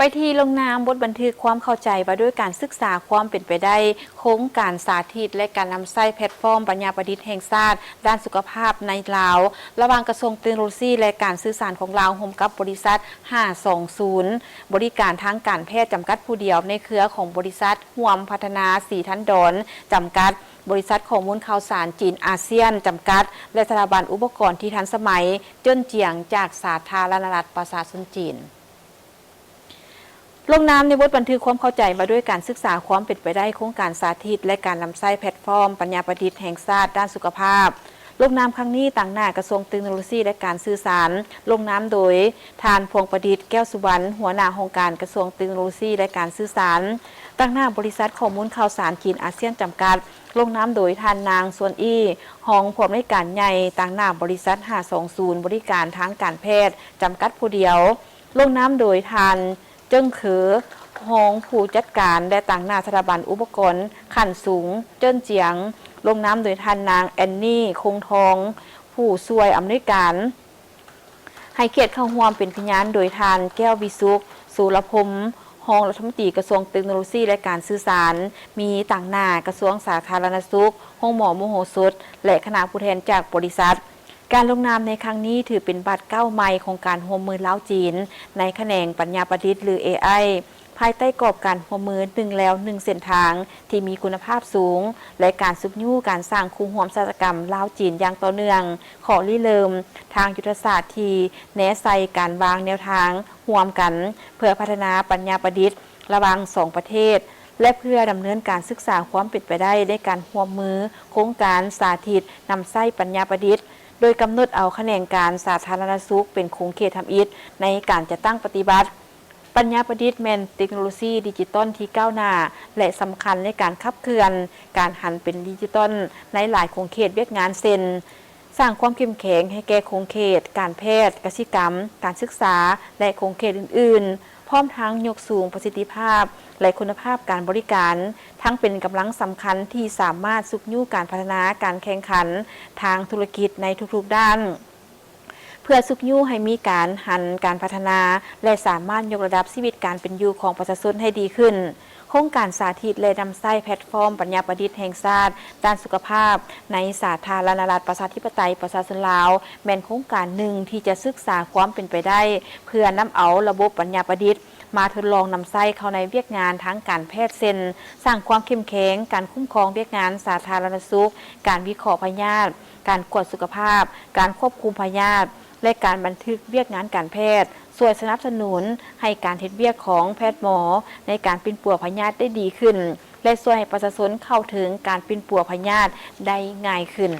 ໄປທີ່ລົງນາມບົດບັນທຶກຄວາມເຂົ້າໃຈວ່າດ້ວຍການສຶກສາຄວາມເປັນໄປໄດ້ໂຄງການສາທິດ ແລະ ການນຳໃຊ້ແພລດຟອມປັນຍາປະດິດແຫ່ງຊາດດ້ານສຸຂະພາບໃນລາວ ລະຫວ່າງກະຊວງເຕັກໂນໂລຊີ ແລະ ການສື່ສານຂອງລາວ ຮ່ວມກັບບໍລິສັດຫ້າສອງສູນ ບໍລິການທາງການແພດຈຳກັດຜູ້ດຽວ ໃນເຄືອຂອງບໍລິສັດຮ່ວມພັດທະນາສີທັນດອນຈຳກັດ, ບໍລິສັດຂໍ້ມູນຂ່າວສານຈີນອາຊຽນຈຳກັດ ແລະ ສະຖາບັນອຸປະກອນທີ່ທັນສະໄໝ ເຈິ້ນຈຽງ ຈາກສາທາລະນະລັດປະຊາຊົນຈີນ. ລົງນາມໃນບົດບັນທຶກຄວາມເຂົ້າໃຈວ່າດ້ວຍການສຶກສາຄວາມເປັນໄປໄດ້ໂຄງການສາທິດ ແລະ ການນຳໃຊ້ແພລດຟອມປັນຍາປະດິດແຫ່ງຊາດດ້ານສຸຂະພາບ. ລົງນາມຄັ້ງນີ້ຕາງໜ້າກະຊວງເຕັກໂນໂລຊີ ແລະ ການສື່ສານ, ລົງນາມໂດຍທ່ານ ພວງປະດິດ ແກ້ວສຸວັນ ຫົວໜ້າຫ້ອງການກະຊວງເຕັກໂນໂລຊີ ແລະ ການສື່ສານ, ຕາງໜ້າບໍລິສັດຂໍ້ມູນຂ່າວສານຈີນອາຊຽນຈຳກັດ, ລົງນາມໂດຍທ່ານນາງ ຊວນອີ່ ຮອງຜູ້ອຳນວຍການໃຫຍ່, ຕາງໜ້າບໍລິສັດຫ້າສອງສູນ ບໍລິການທາງການແພດຈຳກັດຜູ້ດຽວ, ລົງນາມໂດຍທ່ານ ເຈິ້ງເຄີ ຮອງຜູ້ຈັດການ ແລະ ຕາງໜ້າສະຖາບັນອຸປະກອນຂັ້ນສູງເຈິ້ນຈຽງ, ລົງນາມໂດຍທ່ານນາງ ແອນນີ ຄົງທອງ ຜູ້ຊ່ວຍອຳນວຍການ, ໃຫ້ກຽດເຂົ້າຮ່ວມເປັນພະຍານໂດຍທ່ານ ແກ້ວວິສຸກ ໂສລະພົມ ຮອງລັດຖະມົນຕີກະຊວງເຕັກໂນໂລຊີ ແລະ ການສື່ສານ, ມີຕາງໜ້າກະຊວງສາທາລະນະສຸກ, ໂຮງໝໍມະໂຫສົດ ແລະ ຄະນະຜູ້ແທນຈາກບໍລິສັດ. ການລົງນາມໃນຄັ້ງນີ້ຖືເປັນບາດກ້າວໃໝ່ຂອງການຮ່ວມມືລາວ-ຈີນ ໃນຂະແໜງປັນຍາປະດິດ ຫຼື ເອໄອ ພາຍໃຕ້ກອບການຮ່ວມມືໜຶ່ງແລວໜຶ່ງເສັ້ນທາງ ທີ່ມີຄຸນນະພາບສູງ ແລະ ການຊຸກຍູ້ການສ້າງຄູ່ຮ່ວມຊາຕາກຳລາວ-ຈີນຢ່າງຕໍ່ເນື່ອງ, ຂໍ້ລິເລີ່ມທາງຍຸດທະສາດທີ່ແນໃສ່ການວາງແນວທາງຮ່ວມກັນ ເພື່ອພັດທະນາປັນຍາປະດິດລະຫວ່າງສອງປະເທດ ແລະ ເພື່ອດຳເນີນການສຶກສາຄວາມເປັນໄປໄດ້ໃນການຮ່ວມມືໂຄງການສາທິດນຳໃຊ້ປັນຍາປະດິດ. ໂດຍກຳນົດເອົາຂະແໜງການສາທາລະນະສຸກເປັນຂົງເຂດທຳອິດໃນການຈັດຕັ້ງປະຕິບັດ. ປັນຍາປະດິດແມ່ນເຕັກໂນໂລຊີດິຈິຕອນທີ່ກ້າວໜ້າ ແລະ ສຳຄັນໃນການຂັບເຄື່ອນການຫັນເປັນດິຈິຕອນໃນຫຼາຍຂົງເຂດວຽກງານ ເຊັ່ນ ສ້າງຄວາມເຂັ້ມແຂງໃຫ້ແກ່ຂົງເຂດການແພດ, ກະສິກຳ, ການສຶກສາ ແລະ ຂົງເຂດອື່ນໆ, ພ້ອມທັງຍົກສູງປະສິດທິພາບ ແລະ ຄຸນນະພາບການບໍລິການ, ທັງເປັນກຳລັງສຳຄັນທີ່ສາມາດຊຸກຍູ້ການພັດທະນາການແຂ່ງຂັນທາງທຸລະກິດໃນທຸກໆດ້ານ ເພື່ອຊຸກຍູ້ໃຫ້ມີການຫັນການພັດທະນາ ແລະ ສາມາດຍົກລະດັບຊີວິດການເປັນຢູ່ຂອງປະຊາຊົນໃຫ້ດີຂຶ້ນ. ໂຄງການສາທິດ ແລະ ນຳໃຊ້ແພລດຟອມປັນຍາປະດິດແຫ່ງຊາດດ້ານສຸຂະພາບໃນສາທາລະນະລັດປະຊາທິປະໄຕປະຊາຊົນລາວ ແມ່ນໂຄງການໜຶ່ງທີ່ຈະສຶກສາຄວາມເປັນໄປໄດ້ ເພື່ອນຳເອົາລະບົບປັນຍາປະດິດ ມາທົດລອງນຳໃຊ້ເຂົ້າໃນວຽກງານທາງການແພດ ເຊັ່ນ ສ້າງຄວາມເຂັ້ມແຂງການຄຸ້ມຄອງວຽກງານສາທາລະນະສຸກ, ການວິເຄາະພະຍາດ, ການກວດສຸຂະພາບ, ການຄວບຄຸມພະຍາດ ແລະ ການບັນທຶກວຽກງານການແພດ, ຊ່ວຍສະໜັບສະໜູນໃຫ້ການເຮັດວຽກຂອງແພດໝໍໃນການປິ່ນປົວພະຍາດໄດ້ດີຂຶ້ນ ແລະ ຊ່ວຍໃຫ້ປະຊາຊົນເຂົ້າເຖິງການປິ່ນປົວພະຍາດໄດ້ງ່າຍຂຶ້ນ.